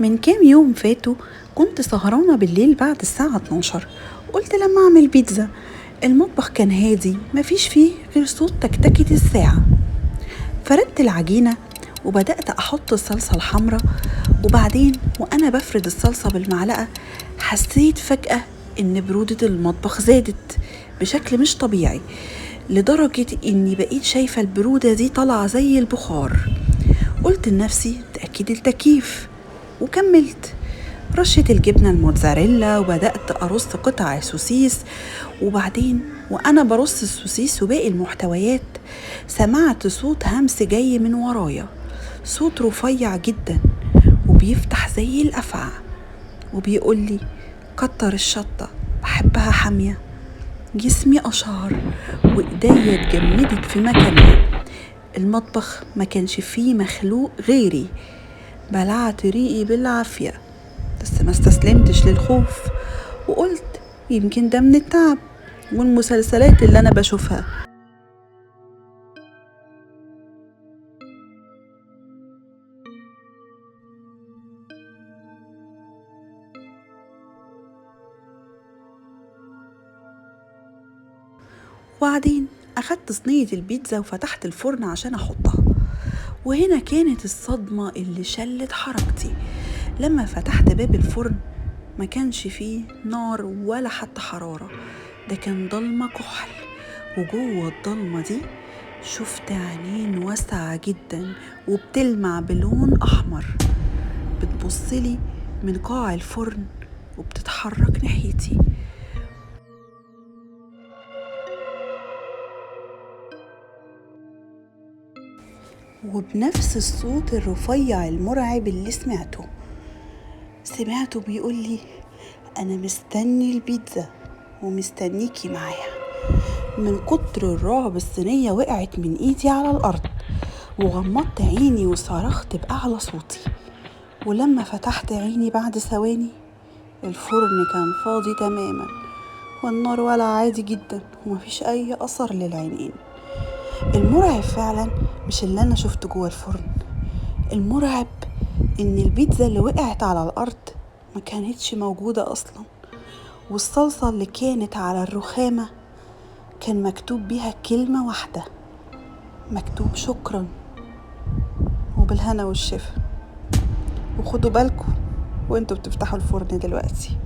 من كام يوم فاتوا كنت سهرانة بالليل بعد الساعة 12. قلت لما أعمل بيتزا. المطبخ كان هادي، مفيش فيه غير صوت تكتكة الساعة. فردت العجينة وبدأت أحط الصلصة الحمراء، وبعدين وأنا بفرد الصلصة بالمعلقة حسيت فجأة إن برودة المطبخ زادت بشكل مش طبيعي، لدرجة إني بقيت شايفة البرودة دي طالعة زي البخار. قلت لنفسي تأكيد التكييف، وكملت رشة الجبنة الموتزاريلا وبدأت أرص قطع السوسيس. وبعدين وأنا برص السوسيس وباقي المحتويات سمعت صوت همس جاي من ورايا، صوت رفيع جدا وبيفتح زي الأفعى، وبيقول لي كتر الشطة بحبها حامية. جسمي أشعر وإيديا اتجمدت في مكانها. المطبخ ما كانش فيه مخلوق غيري. بلعت ريقي بالعافية، بس ما استسلمتش للخوف، وقلت يمكن ده من التعب والمسلسلات اللي أنا بشوفها. وبعدين أخدت صينية البيتزا وفتحت الفرن عشان أحطها، وهنا كانت الصدمة اللي شلت حركتي. لما فتحت باب الفرن ما كانش فيه نار ولا حتى حرارة، ده كان ضلمة كحل، وجوه الضلمة دي شفت عينين واسعة جدا وبتلمع بلون أحمر، بتبصلي من قاع الفرن وبتتحرك ناحيتي. وبنفس الصوت الرفيع المرعب اللي سمعته بيقول لي أنا مستني البيتزا ومستنيكي معايا. من كتر الرعب الصينية وقعت من إيدي على الأرض، وغمضت عيني وصرخت بأعلى صوتي. ولما فتحت عيني بعد ثواني الفرن كان فاضي تماما، والنار ولع عادي جدا ومفيش أي أثر للعينين. المرعب فعلا مش اللي أنا شفته جوه الفرن، المرعب إن البيتزا اللي وقعت على الأرض ما كانتش موجودة أصلا، والصلصة اللي كانت على الرخامة كان مكتوب بيها كلمة واحدة، مكتوب شكرا وبالهنا والشفا. وخدوا بالكم وانتوا بتفتحوا الفرن دلوقتي.